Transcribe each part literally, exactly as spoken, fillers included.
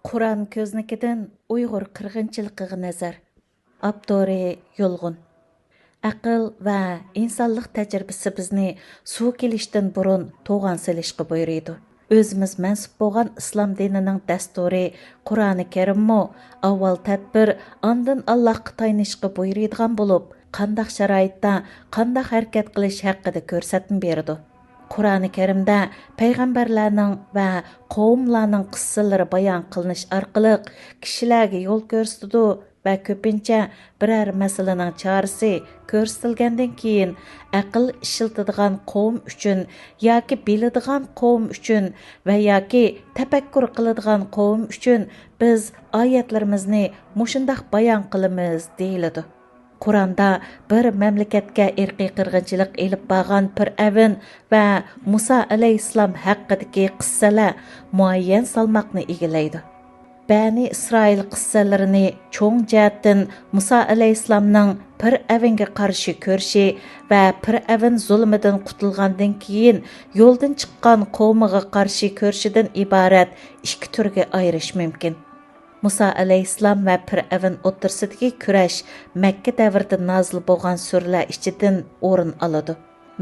قۇرئان كۆزنىكىدىن ئۇيغۇر قىرغىنچىلىقىغا نەزەر. ئاپتورى يۇلغۇن. ئەقىل ۋە ئىنسانلىق تەجرىبىسى بىزنى سۇ كېلىشتىن بۇرۇن توغان سېلىشقا بۇيرۇيدۇ. ئۆزىمىز مەنسۇپ بولغان ئىسلام دىنىنىڭ دەستۇرى قۇرئانى كەرىممۇ ئاۋۋال تەدبىر، ئاندىن ئاللاھقا تايىنىشقا بۇيرۇيدىغان بولۇپ، قانداق شارائىتتا قانداق ھەرىكەت قىلىش ھەققىدە كۆرسەتمە بېرىدۇ. قۇرئانى كەرىمدە پەيغەمبەرلەرنىڭ ۋە قوۋملارنىڭ قىسسىلىرى بايان قىلىنىش ئارقىلىق كىشىلەرگە يول كۆرسىتىدۇ ۋە كۆپىنچە بىرەر مەسىلىنىڭ چارىسى كۆرسىتىلگەندىن كېيىن، ئەقىل ئىشلىتىدىغان قوۋم ئۈچۈن ياكى بىلىدىغان قوۋم ئۈچۈن ۋە ياكى تەپەككۇر قىلىدىغان قوۋم ئۈچۈن بىز ئايەتلىرىمىزنى مۇشۇنداق بايان قىلىمىز، دېيىلىدۇ. قۇرئاندا بىر مەملىكەتكە ئىرقىي قىرغىنچىلىق ئېلىپ بارغان پىرئەۋن ۋە مۇسا ئەلەيھىسسالام ھەققىدىكى قىسسىلەر مۇئەييەن سالماقنى ئىگىلەيدۇ. بەنى ئىسرائىل قىسسىلىرىنى چوڭ جەھەتتىن مۇسا ئەلەيھىسسالامنىڭ پىرئەۋنگە قارشى كۈرىشى ۋە پىرئەۋن زۇلۇمىدىن قۇتۇلغاندىن كېيىن يولدىن چىققان قوۋمىغا قارشى كۈرىشىدىن ئىبارەت ئىككى تۈرگە ئايرىش مۇمكىن. مۇسا ئەلەيھىسسالام ۋە پىرئەۋن ئوتتۇرىسىدىكى كۈرەش مەككە دەۋرىدە نازىل بولغان سۈرىلەر ئىچىدىن ئورۇن ئالىدۇ.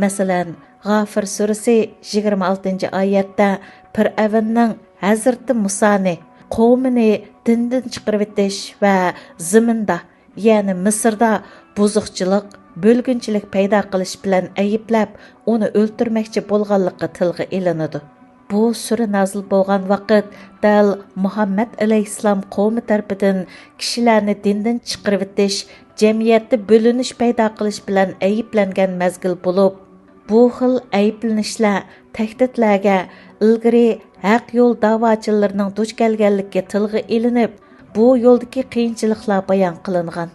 مەسىلەن، غافىر سۈرىسى يىگىرمە ئالتىنچى ئايەتتە پىرئەۋننىڭ ھەزرىتى مۇسانى قوۋمىنى دىندىن چىقىرىۋېتىش ۋە زېمىندا، يەنى مىسىردا بۇزۇقچىلىق، بۆلگۈنچىلىك پەيدا قىلىش بىلەن ئەيىبلەپ، ئۇنى ئۆلتۈرمەكچى بولغانلىقى تىلغا ئېلىنىدۇ. بۇ سۈرە نازىل بولغان ۋاقىت دەل مۇھەممەد ئەلەيھىسسالام قوۋمى تەرىپىدىن كىشىلەرنى دىندىن چىقىرىۋېتىش، جەمئىيەتتە بۆلۈنۈش پەيدا قىلىش بىلەن ئەيىبلەنگەن مەزگىل بولۇپ، بۇ خىل ئەيىبلىنىشلەر، تەھدىتلەرگە ئىلگىرى ھەق يول داۋاچىلىرىنىڭ دۇچ كەلگەنلىكى تىلغا ئېلىنىپ، بۇ يولدىكى قىيىنچىلىقلار بايان قىلىنغان.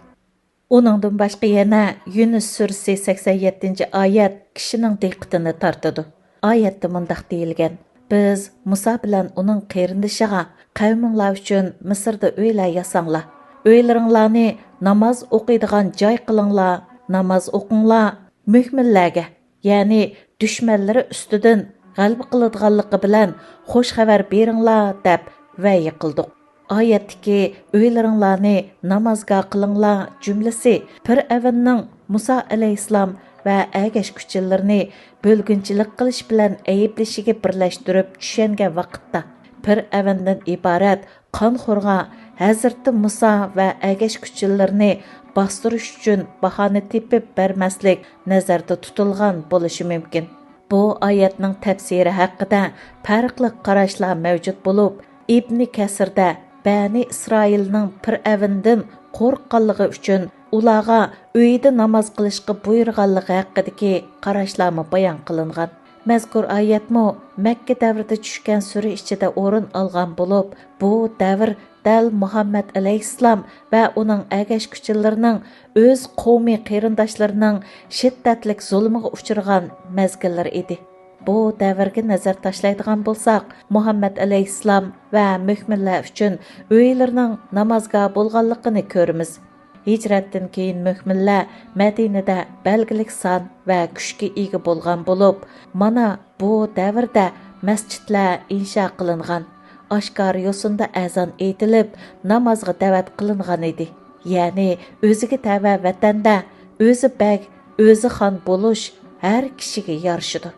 ئۇنىڭدىن باشقا يەنە يۇنۇس سۈرىسى سەكسەن يەتتىنچى ئايەت كىشىنىڭ دىققىتىنى تارتىدۇ. ئايەتتە مۇنداق دېيىلگەن: «بىز مۇسا بىلەن ئۇنىڭ قېرىندىشىغا، قەۋمىڭلار ئۈچۈن مىسىردا ئۆيلەر ياساڭلار. ئۆيلىرىڭلارنى ناماز ئوقۇيدىغان جاي قىلىڭلار، ناماز ئوقۇڭلار، مۆھمىنلەرگە، يەنى دۈشمەنلىرى ئۈستىدىن غەلىبە قىلىدىغانلىقى بىلەن خۇش خەۋەر بېرىڭلار» دەپ ۋەھىي قىلدۇق. ئايەتتىكى «ئۆيلىرىڭلارنى نامازگاھ قىلىڭلار» جۈملىسى پىرئەۋننىڭ مۇسا ئەلەيھىسسالام ۋە ئەگەشكۈچىلىرىنى بۆلگۈنچىلىك قىلىش بىلەن ئەيىبلىشىگە بىرلەشتۈرۈپ چۈشەنگەن ۋاقىتتا، پىرئەۋندىن ئىبارەت قانخورغا ھەزرىتى مۇسا ۋە ئەگەشكۈچىلىرىنى باستۇرۇش ئۈچۈن باھانە تېپىپ بەرمەسلىك نەزەردە تۇتۇلغان بولۇشى مۇمكىن. بۇ ئايەتنىڭ تەپسىرى ھەققىدە پەرقلىق قاراشلار مەۋجۇت بولۇپ، ئىبنى كەسىردە بەنى ئىسرائىلنىڭ پىرئەۋندىن قورققانلىقى ئۈچۈن ئۇلارغا ئۆيىدە ناماز قىلىشقا بۇيرۇغانلىقى ھەققىدىكى قاراشلارمۇ بايان قىلىنغان. مەزكۇر ئايەتمۇ مەككە دەۋرىدە چۈشكەن سۈرە ئىچىدە ئورۇن ئالغان بولۇپ، بۇ دەۋر دەل مۇھەممەد ئەلەيھىسسالام ۋە ئۇنىڭ ئەگەشكۈچىلىرىنىڭ ئۆز قوۋمى قېرىنداشلىرىنىڭ شىددەتلىك زۇلۇمىغا ئۇچرىغان مەزگىللىرى ئىدى. بۇ دەۋرگە نەزەر تاشلايدىغان بولساق، مۇھەممەد ئەلەيھىسسالام ۋە مۆھمىنلەر ئۈچۈن ئۆيلىرىنىڭ نامازگاھى بولغانلىقىنى كۆرىمىز. ھىجرەتتىن كېيىن مۆھمىنلەر مەدىنىدە بەلگىلىك سان ۋە كۈچكە ئىگە بولغان بولۇپ، مانا بۇ دەۋردە مەسچىتلەر ئىنشا قىلىنغان، ئاشكارا يوسۇندا ئەزان ئېيتىلىپ، نامازغا دەۋەت قىلىنغان ئىدى. يەنى ئۆزىگە تەۋە ۋەتەندە ئۆزى بەگ، ئۆزى خان بولۇش ھەر كىشىگە يارىشىدۇ.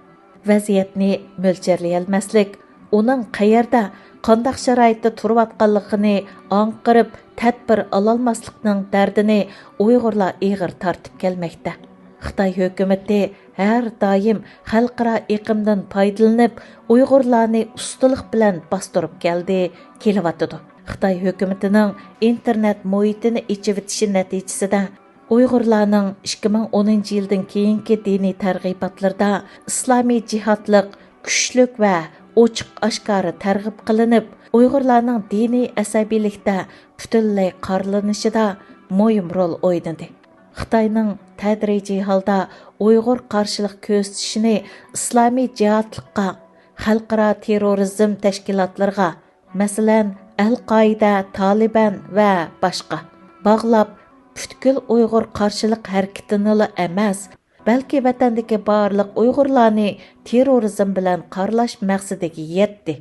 ۋەزىيەتنى مۆلچەرلىيەلمەسلىك، ئۇنىڭ قەيەردە، قانداق شارائىتتا تۇرۇۋاتقانلىقىنى ئاڭقىرىپ، تەدبىر ئالالماسلىقنىڭ دەردىنى ئۇيغۇرلار ئېغىر تارتىپ كەلمەكتە. خىتاي ھۆكۈمىتى ھەر دائىم خەلقئارا ئېقىمدىن پايدىلىنىپ، ئۇيغۇرلارنى ئۇستىلىق بىلەن باستۇرۇپ كەلدى، كېلىۋاتىدۇ. خىتاي ھۆكۈمىتىنىڭ ئىنتېرنېت مۇھىتىنى ئېچىۋېتىشى نەتىجىسىدە، ئۇيغۇرلارنىڭ ئىككى مىڭ ئونىنچى يىلدىن كېيىنكى دىنىي تەرغىباتلىرىدا ئىسلامىي جىھادلىق كۈچلۈك ۋە ئوچۇق ئاشكارا تەرغىب قىلىنىپ، ئۇيغۇرلارنىڭ دىنىي ئەسەبىيلىكتە پۈتۈنلەي قارىلىنىشىدا مۇھىم رول ئوينىدى. خىتاينىڭ تەدرىجىي ھالدا ئۇيغۇر قارشىلىق كۆرسىتىشىنى ئىسلامىي جىھادلىققا، خەلقئارا تېررورىزم تەشكىلاتلىرىغا، مەسىلەن، ئەل-قائىدە، تالىبان ۋە باشقا باغلاپ، پۈتكۈل ئۇيغۇر قارشىلىق ھەرىكىتىنىلا ئەمەس، بەلكى ۋەتەندىكى بارلىق ئۇيغۇرلارنى تېررورىزم بىلەن قارىلاش مەقسىتىگە يەتتى.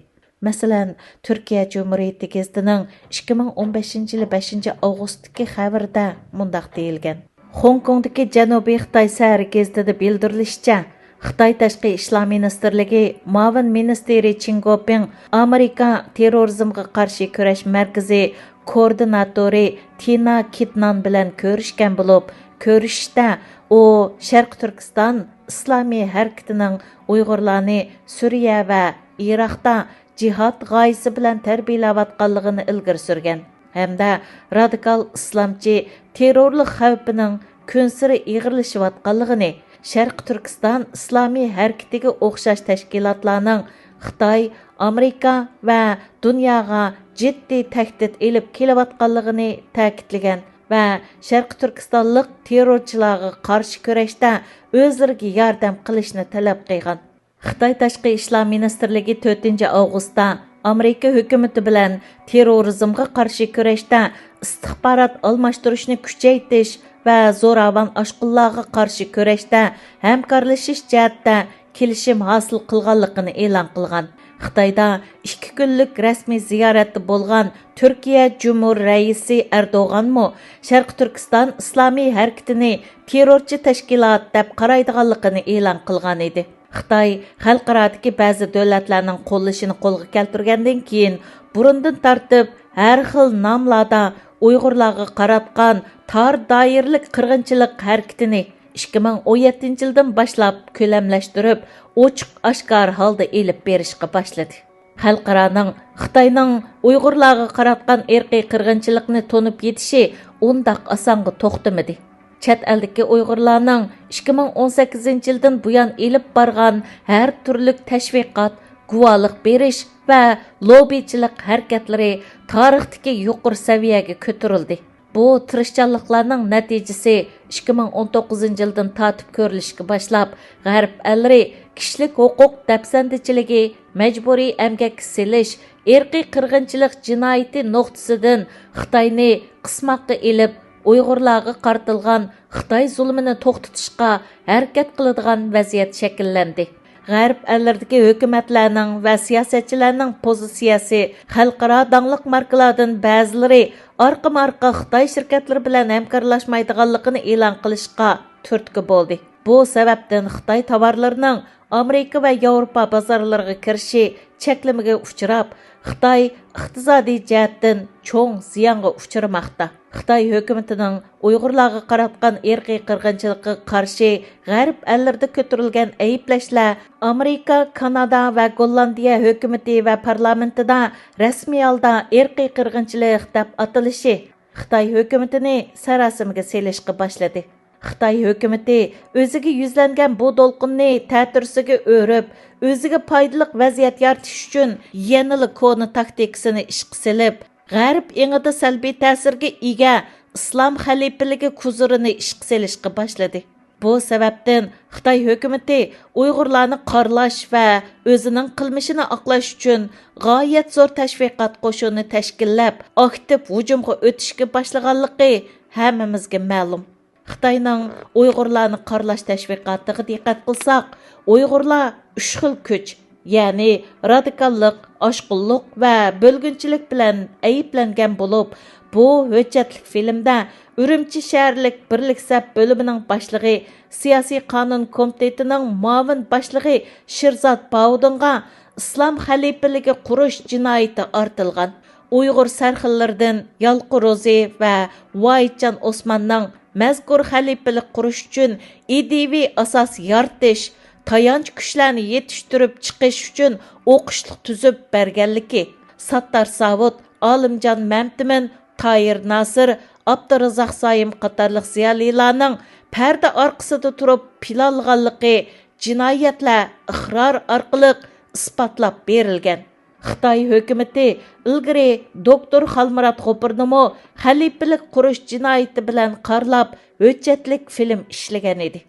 مەسىلەن، تۈركىيە جۇمھۇرىيىتى گېزىتىنىڭ ئىككى مىڭ ئون بەشىنچى يىلى بەشىنچى ئاۋغۇستتىكى خەۋىرىدە مۇنداق دېيىلگەن: خوڭكوڭدىكى جەنۇبىي خىتاي سەھەر گېزىتىدە بىلدۈرۈلۈشىچە، خىتاي تاشقى ئىشلار مىنىستىرلىكى مۇئاۋىن مىنىستىرى چىڭ گوپىڭ ئامېرىكا تېررورىزمغا قارشى كۈرەش مەركىزى كوئوردىناتورى تىنا كىتنان بىلەن كۆرۈشكەن بولۇپ، كۆرۈشۈشتە ئۇ شەرقىي تۈركىستان ئىسلامىي ھەرىكىتىنىڭ ئۇيغۇرلارنى سۈرىيە ۋە ئىراقتا جىھاد غايىسى بىلەن تەربىيەلەۋاتقانلىقىنى ئىلگىرى سۈرگەن ھەمدە رادىكال ئىسلامچى تېررورلۇق خەۋپىنىڭ كۈنسېرى ئېغىرلىشىۋاتقانلىقىنى، شەرقىي تۈركىستان ئىسلامىي ھەرىكىتىگە ئوخشاش تەشكىلاتلارنىڭ خىتاي، ئامېرىكا ۋە دۇنياغا جىددىي تەھدىت ئېلىپ كېلىۋاتقانلىقىنى تەكىتلىگەن ۋە شەرقىي تۈركىستانلىق تېررورچىلارغا قارشى كۈرەشتە ئۆزلىرىگە ياردەم قىلىشنى تەلەپ قىلغان. خىتاي تاشقى ئىشلار مىنىستىرلىكى تۆتىنچى ئاۋغۇستتا ئامېرىكا ھۆكۈمىتى بىلەن تېررورىزمغا قارشى كۈرەشتە ئىستىخبارات ئالماشتۇرۇشنى كۈچەيتىش ۋە زوراۋان ئاشقۇنلارغا قارشى كۈرەشتە ھەمكارلىشىش جەھەتتە كېلىشىم ھاسىل قىلغانلىقىنى ئېلان قىلغان. خىتايدا ئىككى كۈنلۈك رەسمىي زىيارەتتە بولغان تۈركىيە جۇمھۇر رەئىسى ئەردوغانمۇ شەرقىي تۈركىستان ئىسلامىي ھەرىكىتىنى تېررورچى تەشكىلات دەپ قارايدىغانلىقىنى ئېلان قىلغان ئىدى. خىتاي خەلقئارادىكى بەزى دۆلەتلەرنىڭ قوللىشىنى قولغا كەلتۈرگەندىن كېيىن، بۇرۇندىن تارتىپ ھەر خىل ناملاردا ئۇيغۇرلارغا قاراتقان تار دائىرىلىك قىرغىنچىلىق ھەرىكىتىنى ئىككى مىڭ ئون يەتتىنچى يىلدىن باشلاپ كۆلەملەشتۈرۈپ، ئوچۇق ئاشكارا ھالدا ئېلىپ بېرىشقا باشلىدى. خەلقئارانىڭ خىتاينىڭ ئۇيغۇرلارغا قاراتقان ئىرقىي قىرغىنچىلىقنى تونۇپ يېتىشى ئۇنداق ئاسانغا توختىمىدى. چەت ئەلدىكى ئۇيغۇرلارنىڭ ئىككى مىڭ ئون سەككىزىنچى يىلدىن بۇيان ئېلىپ بارغان ھەر تۈرلۈك تەشۋىقات، گۇۋاھلىق بېرىش ۋە لوببىچىلىق ھەرىكەتلىرى تارىختىكى يۇقىرى سەۋىيەگە كۆتۈرۈلدى. بۇ تىرىشچانلىقلارنىڭ نەتىجىسى ئىككى مىڭ ئون توققۇزىنچى يىلدىن تارتىپ كۆرۈلۈشكە باشلاپ، غەرب ئەللىرى كىشىلىك ھوقۇق دەپسەندىچىلىكى، مەجبۇرىي ئەمگەككە سېلىش، ئىرقىي قىرغىنچىلىق جىنايىتى نۇقتىسىدىن خىتاينى قىسماققا ئېلىپ، ئۇيغۇرلارغا قارىتىلغان خىتاي زۇلمىنى توختىتىشقا ھەرىكەت قىلىدىغان ۋەزىيەت شەكىللەندى. غەرب ئەللىرىدىكى ھۆكۈمەتلەرنىڭ ۋە سىياسەتچىلەرنىڭ پوزىتسىيەسى خەلقئارا داڭلىق ماركىلاردىن بەزىلىرى ئارقىمۇ ئارقا خىتاي شىركەتلىرى بىلەن ھەمكارلاشمايدىغانلىقىنى ئېلان قىلىشقا تۈرتكە بولدى. بۇ سەۋەبتىن خىتاي تاۋارلىرىنىڭ ئامېرىكا ۋە ياۋروپا بازارلىرىغا كىرىشى چەكلىمىگە ئۇچراپ، خىتاي ئىقتىسادىي جەھەتتىن چوڭ زىيانغا ئۇچرىماقتا. خىتاي ھۆكۈمىتىنىڭ ئۇيغۇرلارغا قاراتقان ئىرقىي قىرغىنچىلىققا قارشى غەرب ئەللىرىدە كۆتۈرۈلگەن ئەيىبلەشلەر ئامېرىكا، كانادا ۋە گوللاندىيە ھۆكۈمىتى ۋە پارلامېنتىدا رەسمىي ھالدا ئىرقىي قىرغىنچىلىق دەپ ئاتىلىشى خىتاي ھۆكۈمىتىنى ساراسىمىگە سېلىشقا باشلىدى. خىتاي ھۆكۈمىتى ئۆزىگە يۈزلەنگەن بۇ دولقۇننى تەتۈرىسىگە ئۆرۈپ، ئۆزىگە پايدىلىق ۋەزىيەت يارىتىش ئۈچۈن يەنىلا كونا تاكتىكىسىنى ئىشقا سېلىپ، غەرب ئېڭىدا سەلبىي تەسىرگە ئىگە ئىسلام خەلىپىلىكى كۇزۇرىنى ئىشقا سېلىشقا باشلىدى. بۇ سەۋەبتىن خىتاي ھۆكۈمىتى ئۇيغۇرلارنى قارىلاش ۋە ئۆزىنىڭ قىلمىشىنى ئاقلاش ئۈچۈن غايەت زور تەشۋىقات قوشۇنى تەشكىللەپ، ئاكتىپ ھۇجۇمغا ئۆتۈشكە باشلىغانلىقى ھەممىمىزگە مەلۇم. خىتاينىڭ ئۇيغۇرلارنى قارىلاش تەشۋىقاتىغا دىققەت قىلساق، ئۇيغۇرلار ئۈچ خىل كۈچ، يەنى رادىكاللىق، ئاشقۇنلۇق ۋە بۆلگۈنچىلىك بىلەن ئەيىبلەنگەن بولۇپ، بۇ ھۆججەتلىك فىلىمدە ئۈرۈمچى شەھەرلىك بىرلىك سەپ بۆلۈمىنىڭ باشلىقى، سىياسىي قانۇن كومىتېتىنىڭ مۇئاۋىن باشلىقى شىرزات باۋۇدۇنغا ئىسلام خەلىپىلىكى قۇرۇش جىنايىتى ئارتىلغان. ئۇيغۇر سەرخىللىرىدىن يالقۇن روزى ۋە ۋاھىتجان ئوسماننىڭ مەزكۇر خەلىپىلىك قۇرۇش ئۈچۈن ئىدىيىۋى ئاساس يارىتىش، تايانچ كۈچلەرنى يېتىشتۈرۈپ چىقىش ئۈچۈن ئوقۇشلۇق تۈزۈپ بەرگەنلىكى، ساتتار ساۋۇت، ئالىمجان مەمتىمىن، تاھىر ناسىر، ئابدۇرازاق سايىم قاتارلىق زىيالىيلارنىڭ پەردە ئارقىسىدا تۇرۇپ پىلانلىغانلىقى جىنايەتلەر ئىقرار ئارقىلىق ئىسپاتلاپ بېرىلگەن. خىتاي ھۆكۈمىتى ئىلگىرى دوكتور خالمۇرات غوپۇرنىمۇ خەلىپىلىك قۇرۇش جىنايىتى بىلەن قارىلاپ، ھۆججەتلىك فىلىم ئىشلىگەن ئىدى.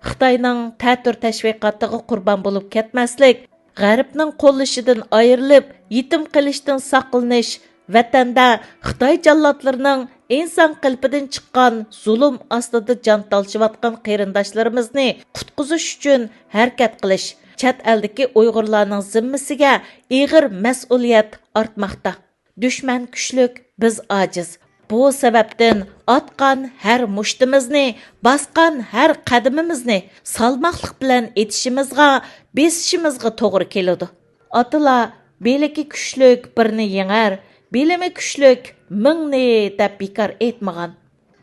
خىتاينىڭ تەتۈر تەشۋىقاتىغا قۇربان بولۇپ كەتمەسلىك، غەربنىڭ قوللىشىدىن ئايرىلىپ، يېتىم قېلىشتىن ساقلىنىش، ۋەتەندە خىتاي جاللاتلىرىنىڭ ئىنسان قېلىپىدىن چىققان زۇلۇم ئاستىدا جان تالىشىۋاتقان قېرىنداشلىرىمىزنى قۇتقۇزۇش ئۈچۈن ھەرىكەت قىلىش، چەت ئەلدىكى ئۇيغۇرلارنىڭ زىممىسىگە ئېغىر مەسئۇلىيەت ئارتماقتا. دۈشمەن كۈچلۈك، بىز ئاجىز. بۇ سەۋەبتىن ئاتقان ھەر مۇشتىمىزنى، باسقان ھەر قەدىمىمىزنى سالماقلىق بىلەن ئېتىشىمىزغا، بېسىشىمىزغا توغرا كېلىدۇ. ئاتىلار، «بىلىكى كۈچلۈك بىرنى يېڭەر، بىلىمى كۈچلۈك مىڭنى» دەپ بىكار ئېيتمىغان.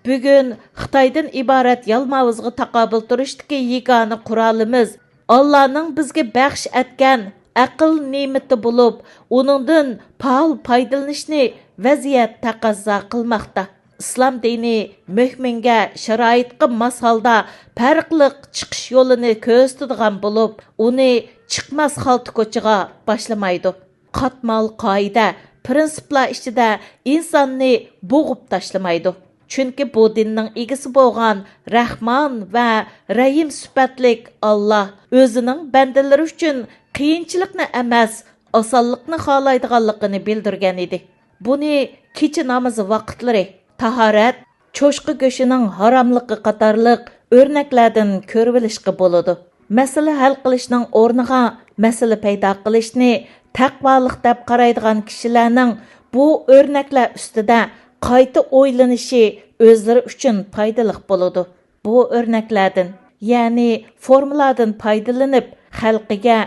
بۈگۈن خىتايدىن ئىبارەت يالماۋۇزغا تاقابىل تۇرۇشتىكى يېگانە قورالىمىز، ئاللانىڭ بىزگە بەخش ئەتكەن ئەقىل نېمىتى بولۇپ، ئۇنىڭدىن پائال پايدىلىنىشنى ۋەزىيەت تەقەززا قىلماقتا. ئىسلام دىنى مۆمىنگە شارائىتقا ماس ھالدا پەرقلىق چىقىش يولىنى كۆرسىتىدىغان بولۇپ، ئۇنى چىقماس خالتا كوچىغا باشلىمايدۇ. قاتمال قائىدە، پىرىنسىپلار ئىچىدە ئىنساننى بوغۇپ تاشلىمايدۇ. چۈنكى بۇ دىننىڭ ئىگىسى بولغان رەھمان ۋە رەھىم سۈپەتلىك ئاللا ئۆزىنىڭ بەندىلىرى ئۈچۈن قىيىنچىلىقنى ئەمەس، ئاسانلىقنى خالايدىغانلىقىنى بىلدۈرگەن ئىدى. بۇنى كېچە نامىزى ۋاقىتلىرى، تاھارەت، چوشقا گۆشىنىڭ ھاراملىقى قاتارلىق ئۆرنەكلەردىن كۆرۈۋېلىشقا بولىدۇ. مەسىلە ھەل قىلىشنىڭ ئورنىغا مەسىلە پەيدا قىلىشنى تەقۋالىق دەپ قارايدىغان كىشىلەرنىڭ بۇ ئۆرنەكلەر ئۈستىدە قايتا ئويلىنىشى ئۆزلىرى ئۈچۈن پايدىلىق بولىدۇ. بۇ ئۆرنەكلەردىن، يەنى فورمىلاردىن پايدىلىنىپ، خەلقىگە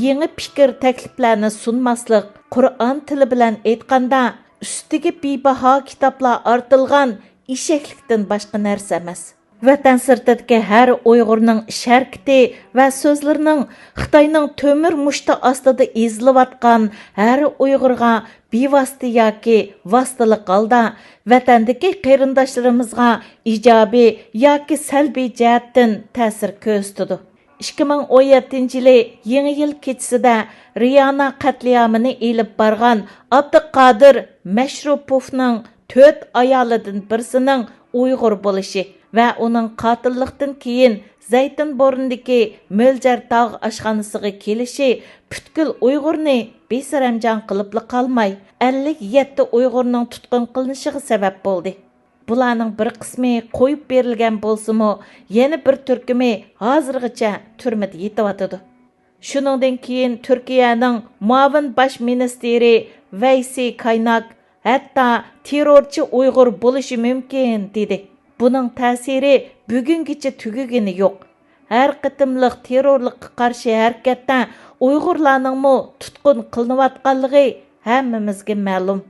يېڭى پىكىر، تەكلىپلەرنى سۇنماسلىق، قۇرئان تىلى بىلەن ئېيتقاندا، ئۈستىگە بىباھا كىتابلار ئارتىلغان ئېشەكلىكتىن باشقا نەرسە ئەمەس. ۋەتەن سىرتىدىكى ھەر ئۇيغۇرنىڭ ئىش ھەرىكىتى ۋە سۆزلىرىنىڭ خىتاينىڭ تۆمۈر مۇشتى ئاستىدا ئېزىلىۋاتقان ھەر ئۇيغۇرغا بىۋاسىتە ياكى ۋاسىتىلىق ھالدا ۋەتەندىكى قېرىنداشلىرىمىزغا ئىجابىي ياكى سەلبىي جەھەتتىن تەسىر كۆرسىتىدۇ. ئىككى مىڭ ئون يەتتىنچى يىلى يېڭى يىل كېچىسىدە رىيانا قەتلىئامىنى ئېلىپ بارغان ئابدۇقادىر مەشرۇپوفنىڭ تۆت ئايالىدىن بىرسىنىڭ ئۇيغۇر بولۇشى ۋە ئۇنىڭ قاتىللىقتىن كېيىن زەيتۇن بورنىدىكى مۆلجەر تاغ ئاشخانىسىغا كېلىشى پۈتكۈل ئۇيغۇرنى بىسەرەمجان قىلىپلا قالماي، ئەللىك يەتتە ئۇيغۇرنىڭ تۇتقۇن قىلىنىشىغا سەۋەب بولدى. بۇلارنىڭ بىر قىسمى قويۇپ بېرىلگەن بولسىمۇ، يەنە بىر تۈركۈمى ھازىرغىچە تۈرمىدە يېتىۋاتىدۇ. شۇنىڭدىن كېيىن تۈركىيەنىڭ مۇئاۋىن باش مىنىستىرى ۋەيسى كايناك ھەتتا تېررورچى ئۇيغۇر بولۇشى مۇمكىن، دېدى. بۇنىڭ تەسىرى بۈگۈنگىچە تۈگىگىنى يوق. ھەر قېتىملىق تېررورلۇققا قارشى ھەرىكەتتە ئۇيغۇرلارنىڭمۇ تۇتقۇن قىلىنىۋاتقانلىقى ھەممىمىزگە مەلۇم.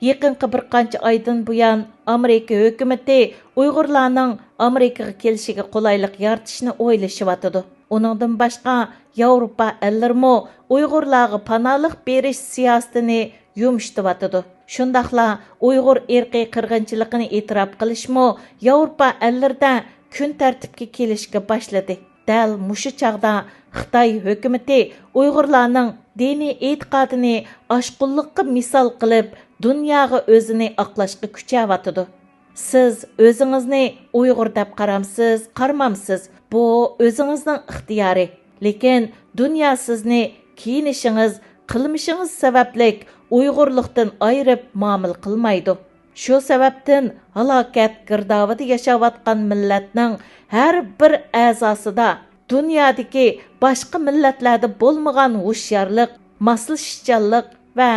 يېقىنقى بىر قانچە ئايدىن بۇيان، ئامېرىكا ھۆكۈمىتى ئۇيغۇرلارنىڭ ئامېرىكىغا كېلىشىگە قولايلىق يارىتىشنى ئويلىشىۋاتىدۇ. ئۇنىڭدىن باشقا، ياۋروپا ئەللىرىمۇ ئۇيغۇرلارغا پاناھلىق بېرىش سىياسىتىنى يۇمشىتىۋاتىدۇ. شۇنداقلا ئۇيغۇر ئىرقىي قىرغىنچىلىقىنى ئېتىراپ قىلىشمۇ ياۋروپا ئەللىرىدە كۈن تەرتىپكە كېلىشكە باشلىدى. دەل مۇشۇ چاغدا خىتاي ھۆكۈمىتى ئۇيغۇرلارنىڭ دىنىي ئېتىقادىنى ئاشقۇنلۇققا مىسال قىلىپ، دۇنياغا ئۆزىنى ئاقلاشقا كۈچەۋاتىدۇ. سىز ئۆزىڭىزنى ئۇيغۇر دەپ قارامسىز، قارىمامسىز، بۇ ئۆزىڭىزنىڭ ئىختىيارى. لېكىن دۇنيا سىزنى كىيىنىشىڭىز، قىلمىشىڭىز سەۋەبلىك ئۇيغۇرلۇقتىن ئايرىپ مۇئامىلە قىلمايدۇ. شۇ سەۋەبتىن ھالاكەت گىردابىدا ياشاۋاتقان مىللەتنىڭ ھەر بىر ئەزاسىدا دۇنيادىكى باشقا مىللەتلەردە بولمىغان ھوشيارلىق، ماسلىشىشچانلىق ۋە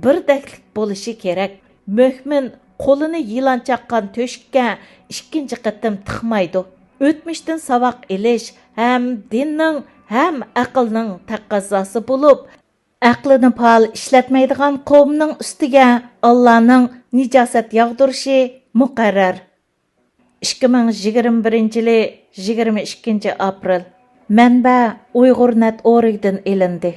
بىردەكلىك بولۇشى كېرەك. مۆمىن قولىنى يىلان چاققان تۆشۈككە ئىككىنچى قېتىم تىقمايدۇ. ئۆتمۈشتىن ساۋاق ئېلىش ھەم دىننىڭ، ھەم ئەقىلنىڭ تەقەززاسى بولۇپ، ئەقلىنى پائال ئىشلەتمەيدىغان قوۋمنىڭ ئۈستىگە ئاللانىڭ نىجاسەت ياغدۇرۇشى مۇقەررەر. ئىككى مىڭ يىگىرمە بىرىنچى يىلى، يىگىرمە ئىككىنچى ئاپرېل. مەنبە: ئۇيغۇر نەت ئورگىدىن ئېلىندى.